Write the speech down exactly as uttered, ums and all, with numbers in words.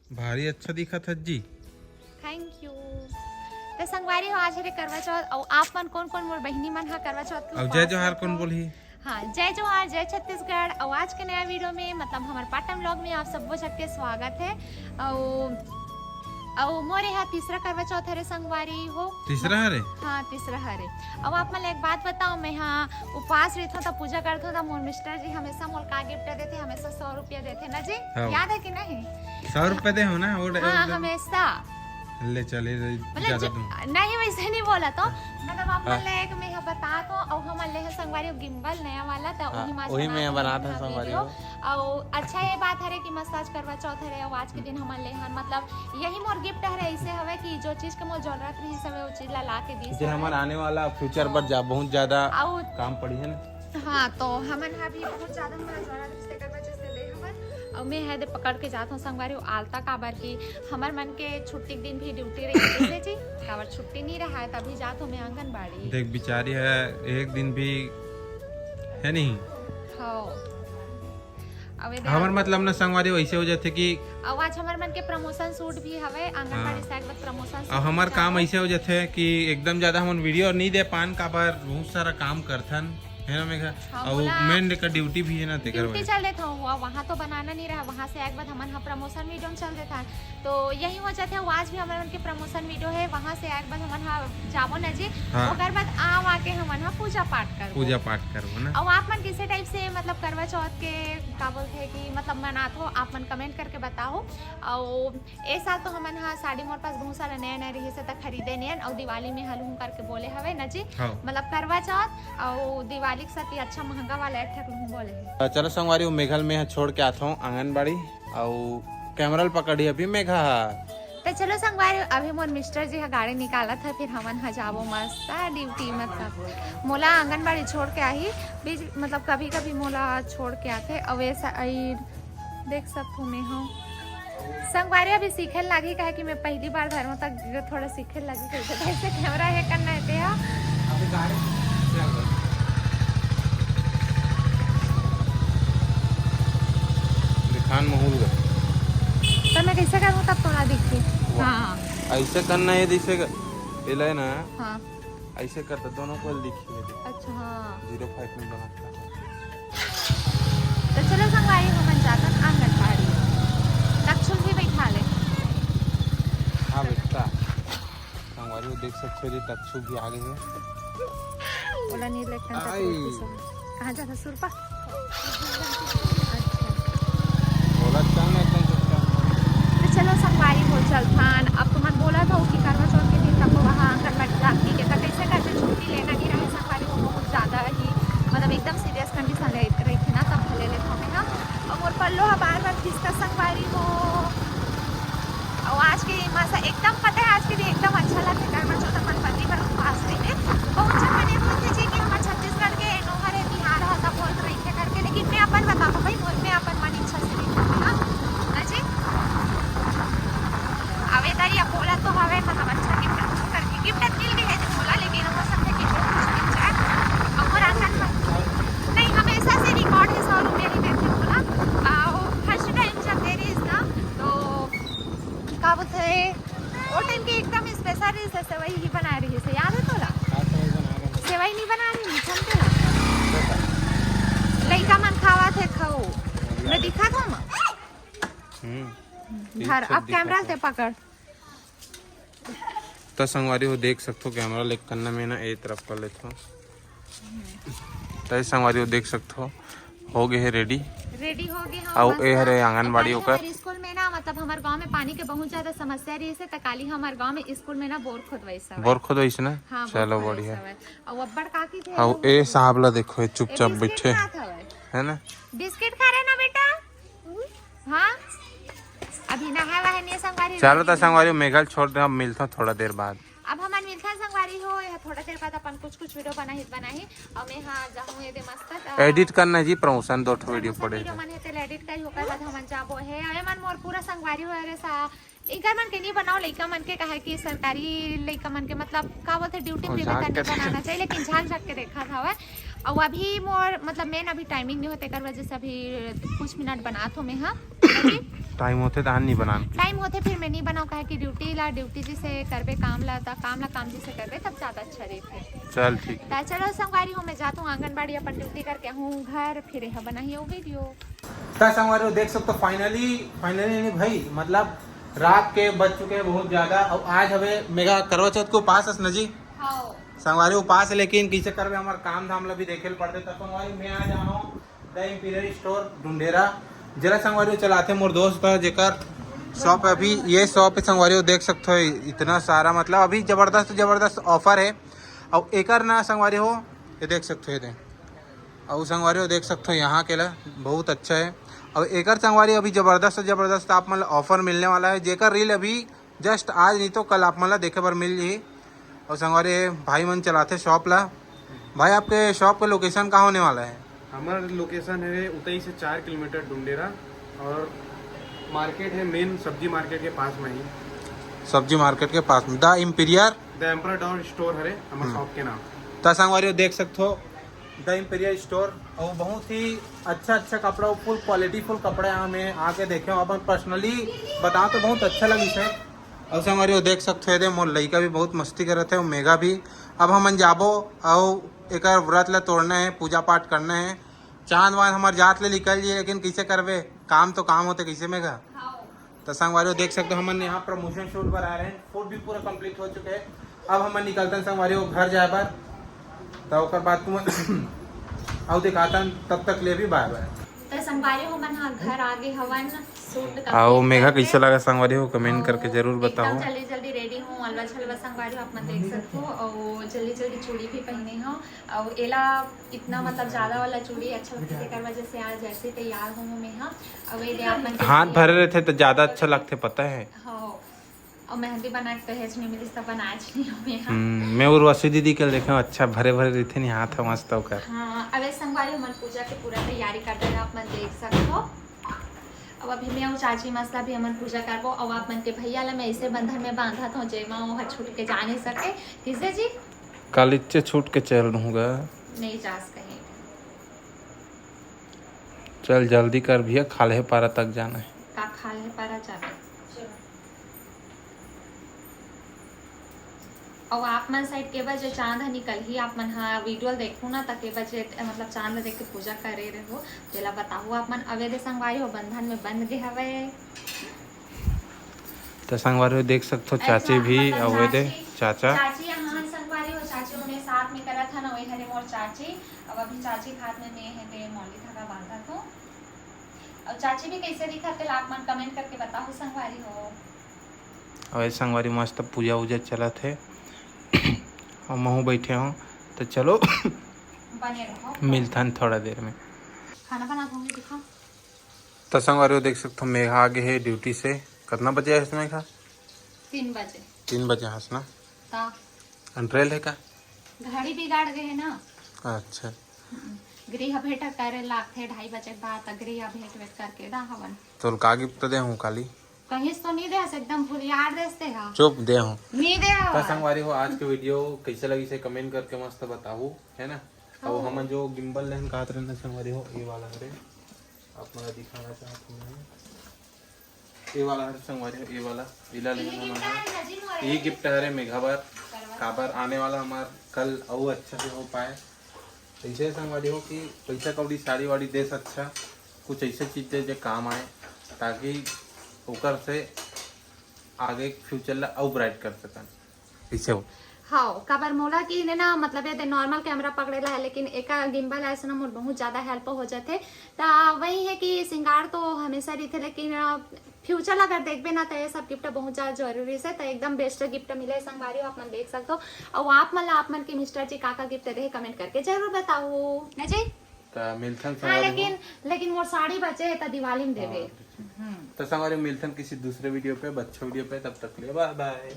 भारी अच्छा दिखत हस जी। Thank you। त संगवारी हो, आज हरे करवा चौथ, अउ आप मन कोन कोन मोर बहिनी मन हा करवा चौथ के अउ जय उपवास जोहार रखो? कोन बोलही? हाँ, जय जोहार, जय छत्तीसगढ़। अउ आज के नया वीडियो में, मतलब हमर पाटन व्लॉग में आप सबो झन के स्वागत है। अउ अउ मोर एहा तीसरा करवा चौथ हरे संगवारी हो। तीसरा हरे? हाँ, तीसरा हरे। अउ आप मन ला एक बात बताओ, मैं हा उपवास रहिथों त पूजा करथों त मोर मिस्टर जी हमेशा मोला का गिफ्ट देथे? हमेशा सौ रुपया देथे ना जी, हाँ। याद है कि नहीं? सौ रुपया दे हो ना, वो हाँ, वो हमेशा। ले चले रे, मतलब ज्यादा ज-, दूँ। नहीं, वैसे नहीं बोला तो, मतलब आप हाँ। मन ला एक मैं हा बता तो, अउ हमन ले संगवारी गिम्बल नया वाला त हाँ, वही में वही में बनात बनात हन हन संगवारी वीडियो। हो। अउ अच्छा ये बात हरे कि मस्त आज करवा चौथ हरे, अउ आज के दिन हमन ले हन, मतलब यही मोर गिफ्ट हरे, ऐसे हवे कि जो चीज के मोर जरूरत रहिस हवे, वो चीज ला ला के दीस फिर हवे। हमर आने वाला फ्यूचर बर जा बहुत ज्यादा अउ काम पड़ी है ना। हाँ, तो हमन हा भी बहुत ज्यादा हमारा जरूरत रहिस, तेकर वजह से ले हवन। अउ मैं हा दे पकड़ के जात हूँ संगवारी, वो आलता काबर कि हमर मन के छुट्टी के दिन भी ड्यूटी रही जैसे जी, काबर छुट्टी नहीं रहा है, तभी जात हूँ मैं आंगनबाड़ी। देख बिचारी है, एक दिन भी है नहीं। हाँ। अब ये हमर दे- मतलब ना संगवारी वैसे हो जाथे कि अब आज हमर मन के प्रमोशन शूट भी हवे, आंगनबाड़ी हाँ। से एक बार प्रमोशन अब शूट हमर भी काम जाथे। ऐसे हो जाथे कि एकदम ज्यादा हमन वीडियो नहीं दे पान, काबर बहुत सारा काम करथन, है ना मेघा? हाँ, अब मोला मेन का ड्यूटी भी है ना, तेकर ड्यूटी वजह से। चल देत हूँ, वहाँ तो बनाना नहीं रहा, वहाँ से एक बार हमन हा प्रमोशन वीडियो में चल देत हन। तो यही हो जाथे, वो आज भी हमर मन के प्रमोशन वीडियो है, वहाँ से आए के बाद हमन हा जाबो न जी। हाँ। ओकर बाद आव आके हमन हा पूजा पाठ करबो। पूजा पाठ करबो ना। अउ आप मन किसे टाइप से मतलब करवा चौथ के का बोलथे कि मतलब मनाथो, आप मन कमेंट करके बताओ। अउ ए साल तो हमन हा साड़ी मोर पास बहुत सारा नया नया रहिस हे त खरीदे नयन, अउ दिवाली में हलहूँ करके बोले हवे न जी। हाँ। मतलब करवा चौथ अउ दिवाली के साथ ही अच्छा महंगा वाला एक ठक लूँ बोले हे। चलो संगवारी, वो मेघल में छोड़ के आथो आंगनबाड़ी। अउ कैमरा ल पकड़ी अभी मेघा ह। त चलो संगवारी, अभी मोर मिस्टर जी ह गाड़ी निकालत ह, फिर हमन ह जाबो मस्त ड्यूटी। मतलब मोला आंगनबाड़ी छोड़ के आही, बीच मतलब कभी कभी मोला छोड़ के आथे। अउ ऐसा आई देख सकथो मैं हूँ संगवारी, अभी सीखे लागही, काहे कि मैं पहली बार धरहूँ त थोड़ा सीखे लागही। कैसे कैसे कैमरा हे करना है तेहा। अभी गाड़ी चल रहा। दिखान महूल गए। त मैं कैसे करूँ तब तोला दिखी? वाह। हाँ। ऐसे करना है, जैसे कर, ये ले ना। हाँ। ऐसे कर तो दोनों को दिखी है। अच्छा, हाँ। ज़ीरो फ़ाइव में बना। त चलो संगवारी, हमन जातन आंगनबाड़ी। दक्षुल भी बैठा ले। हाँ बेटा। संगवारी हो देख सकते हो, ये दक्षु भी आ गए हैं। ओला नील एकदम आई। कहाँ जाता सुरपा? अच्छा। बोला था ना एकदम चुपचाप। त चलो संगवारी हो चलथन। अब तुमन बोला था कि करवा चौथ के दिन तक वहाँ आंगनबाड़ी जाती के, त कैसे करके छुट्टी लेना ही रहे संगवारी हो, बहुत ज्यादा ही मतलब एकदम सीरियस कंडीशन रही थी ना, तब भले लेता हूँ मैं ना। अउ मोर पल्लो ह बार बार खिसका संगवारी हो। अउ आज के मौसम एकदम पता है, आज के दिन एकदम अच्छा लगथे, करवा चौथ अपन पति पर उपवास रहिथे। बहुत झन मन ये बोलथे जी कि हमर छत्तीसगढ़ के नोहर है, बिहार ह, तब बोलत रहिथे करके, लेकिन मैं अपन बताहूँ भाई, मोर मैं अपन मन इच्छा से नहीं बोलूँ ना, ना जी। अब ये तारी अब बोला तो हवे, मतलब अच्छा गिफ्ट करके गिफ्ट मिल गए है मोला, लेकिन हो सकता है कि जो कुछ मिल जाए। अउ मोर आंगन में नहीं, हमेशा से रिकॉर्ड है, सौ रुपया ही देते मोला। अउ फर्स्ट टाइम जब दे रही ना, तो का बोलते हैं, वो टाइम के एकदम स्पेशल रही से, सेवई ही बनाए रही से, याद है तोला? का सेवई बना रहे हैं? सेवई नहीं बना रही, नहीं जानते ना। लइका मन खावा थे, खाओ। मैं दिखा था। हम्म। धर, ठीक से अब कैमरा दिखा से पकड़। त संगवारी हो देख सकथो, कैमरा ले कन्ना में ना ए तरफ कर लेथो। त संगवारी हो देख सकथो, हो गए है रेडी। रेडी हो गए हम अउ मस्त। ए हरे आंगनबाड़ी काली ओकर। हमारे स्कूल में ना, मतलब हमारे गांव में पानी के बहुत ज्यादा समस्या रही से, त काली हमारे गांव में स्कूल में ना बोर खोदवाई सब। बोर खोदवाई से ना? हाँ, चलो बोर खोदवाई बढ़िया। सब है। अउ अब्बड़ काकी थे अउ लोग। ए साहब ला देखो, ए चुपचाप बिस्किट बैठे। खात हवे। है ना? बिस्किट खा रहे ना बेटा? हाँ, अभी नहाए वाहे नहीं संगवारी। चलो त संगवारी, मेघल छोड़ दे, हम मिलथन थोड़ा देर बाद। अब हमन मिलथन संगवारी हो, यह थोड़ा देर बाद अपन कुछ कुछ वीडियो बनाही बनाही। अउ मैं हाँ जाहूँ ये दे मस्त, अ, एडिट करना है जी, प्रमोशन दो ठो वीडियो प्रमोशन पड़े वीडियो हैं। मन है, तेला एडिट करी, ओकर बाद हमन जाबो है। अरे मन मोर पूरा संगवारी हो रे सा, इनकर मन के नहीं बनाओ, लइका मन के, काहे कि सरकारी लइका मन के मतलब का बोलते, ड्यूटी और में भी झांक तनी के बनाना चाहिए, लेकिन झांक झांक के देखा था वह। अउ अभी मोर मतलब main अभी timing नहीं होते, एकर वजह से अभी कुछ मिनट बनात हो मैं, हाँ। टाइम होते तहन नहीं बनान। टाइम होते फिर मैं नहीं बनाऊँ, काहे कि ड्यूटी ला ड्यूटी जैसे करबे, काम ला त काम ला काम जैसे करबे, तब ज्यादा अच्छा रहते। चल ठीक। त चलो संगवारी हो, मैं जात हूँ आंगनबाड़ी, अपन ड्यूटी करके हूँ घर, फिर यह बनाही वो वीडियो। त संगवारी हो देख सकते हो, finally finally नहीं भाई, मतलब रात के बज चुके हैं बहुत ज्यादा। और आज हवे मेघा करवा चौथ के उपास अस न जी। हाँ। संगवारी उपास है, लेकिन कैसे करबे, हमारे काम धाम ला भी देखे ल पड़ते। त संगवारी मैं आज आना हूँ द इम्पीरियल स्टोर ढुंढेरा, जेला संगवारी चलाते मोर दोस्त है, जेकर शॉप है अभी। ये शॉप है संगवारी, देख सकते हो इतना सारा, मतलब अभी जबरदस्त जबरदस्त ऑफर है। और एकर ना संगवारी हो, ये देख सकते हो, ये दे। और संगवारी हो देख सकते हो यहाँ के ला बहुत अच्छा है। और एकर संगवारी अभी जबरदस्त जबरदस्त आप मन ला ऑफर मिलने वाला है, जेकर रील अभी जस्ट आज नहीं तो कल आप मन ला देखे बर मिल जाही। और संगवारी भाई मन चलाते शॉप ला। भाई, आपके शॉप का लोकेशन कहाँ होने वाला है? हमार लोकेशन है उतई से चार किलोमीटर ढुंढेरा और मार्केट है मेन सब्जी मार्केट के पास में ही। सब्जी मार्केट के पास में the imperial. The emperor don store हरे हमार शॉप के नाम। त संगवारी हो देख सकते हो द इम्पीरियल स्टोर, और बहुत ही अच्छा अच्छा कपड़ा, फुल क्वालिटी फुल कपड़ा यहाँ में आके देखे हो, अपन पर्सनली बताओ तो बहुत अच्छा लगिस है। और संगवारी हो देख सकते हो, ये दे मोर लइका भी बहुत मस्ती करत है, और मेघा भी। अब हमन जाबो और एकर व्रत ला तोड़ना है, पूजा पाठ करना है। चांद वांद हमार जात ले निकल जाए, लेकिन कैसे करबे, काम तो काम होते, कैसे मेघा? त संगवारी हो देख सकते हो, हमन यहाँ प्रमोशन शूट पर आ रहे हैं, फूड भी पूरा कंप्लीट हो चुके हैं। अब हमन निकलते हैं संगवारी हो घर जाए बर, तो ओकर बाद तुम और दिखाता हूँ, तब तक ले भी बाय बाय। त संगवारी हो मन हा घर आगे हवन शूट। आओ मेघा, कैसे लगा संगवारी हो, कमेंट करके जरूर बताओ। जल्दी जल्दी रेडी हूँ, अलवा छलवा संगवारी हो, आप मन देख सकते हो। और जल्दी जल्दी चूड़ी भी पहने हो, और एला इतना मतलब ज्यादा वाला चूड़ी अच्छा लगता है, एकर वजह से आज ऐसे तैयार हूँ मैं। हाँ, अब ये आप मन हाथ भरे रहते तो ज्यादा अच्छा लगते, पता है। हाँ, और मेहंदी बना के पहेज नहीं मिली, सब बनाए नहीं हूँ मैं। हाँ। हम्म, मैं उर्वशी दीदी के देखे, अच्छा भरे भरे रहते नहीं हाथ मस्त ओकर। हाँ, अब ये संगवारी हमन पूजा के पूरा तैयारी कर देगा, आप मन देख सकते हो। अब अभी मैं और चाची मस्त ला भी हमन पूजा करबो, और आप मन के भैया ला मैं ऐसे बंधन में बांधत हूँ जेमा वो हर छूट के जा नहीं सके। किसे जी? कालिच्चे छूट के चल रहूँगा। नहीं जास कहीं। चल जल्दी कर भैया, खाल्हे पारा तक जाना है। का खाल्हे पारा जाबे? अउ आप मन साइड के बजे चांद ह निकलही, आप मन ह वीडियो ल देखहू ना, त के बजे मतलब चांद ल देख के पूजा करे रहू, तेला बताहू आप मन। अवेदे संगवारी हो, बंधन में बंध गे हवे। त संगवारी हो देख सकथो, चाची भी अवेदे, चाचा। चाची यहाँ संगवारी हो, चाची उन्हें साथ में करत हन, वही हरे मोर चाची। अब अभी चाची के हाथ में मैं हे ते मौली धागा बांधत हूँ। और चाची भी कैसे दिखत तेला आप मन कमेंट करके बताहू संगवारी हो। अउ संगवारी मस्त पूजा उजा चलत हे। और महू बैठे हो, तो चलो बने रहो। मिलथन थोड़ा देर में। खाना बनात होंगे, दिखा। तो संगवारी हो देख सकथो, मेघा आगे है ड्यूटी से। कितना बजे है मेघा? तीन बजे। तीन बजे हस ना? ता अंट्रेल है का? घड़ी बिगाड़ गए है ना। अच्छा। गृह भेंट करे लागथे ढाई बजे के बाद, त गृह भेंट वेट करके दा हवन। तो का गिफ्ट दे हूँ काली? कहीं तो नहीं दे, एकदम भूलियार देते हा। चुप दे हूँ। नहीं दे हा। तो संगवारी हो, आज के वीडियो कैसे लगी से कमेंट करके मस्त बताहू, है ना? अब हमन जो गिम्बल लेन कहत रहना संगवारी हो, ये वाला हरे, आप मन दिखाना चाहत हूँ मैं। ये वाला हरे संगवारी हो, ये वाला इला लेन हमन। ये गिफ्ट हरे मेघा बर, काबर आने वाला हमार कल अउ अच्छा से हो पाए। ऐसे संगवारी हो कि पैसा कौड़ी साड़ी वाड़ी देस अच्छा, कुछ ऐसे चीज दे जे काम आए, ताकि ओकर से आगे फ्यूचर ला अउ ब्राइट कर सकन। ऐसे हो। हाँ, काबर मोला कि ने ना, मतलब, ये नॉर्मल कैमरा पकड़े ला है, लेकिन एका गिम्बल ऐसे ना मोर बहुत ज्यादा हेल्प हो जाथे। त वही है कि श्रृंगार तो हमेशा रहिथे, लेकिन फ्यूचर ला अगर देखबे ना, तो ये सब गिफ्ट बहुत ज्यादा जरूरी से, तो एकदम बेस्ट गिफ्ट मिले संगवारी हो, आप मन देख सकते हो। और आप मन ला आप मन के मिस्टर जी का का गिफ्ट दे, कमेंट करके जरूर बताओ ना जी। तो मिलथन हाँ, संगवारी हो। लेकिन लेकिन मोर साड़ी बचे है, तो दिवाली में देवे। तो संगवारी मिलथन किसी दूसरे वीडियो पे, अच्छा वीडियो पे, तब तक के लिए बाय बाय।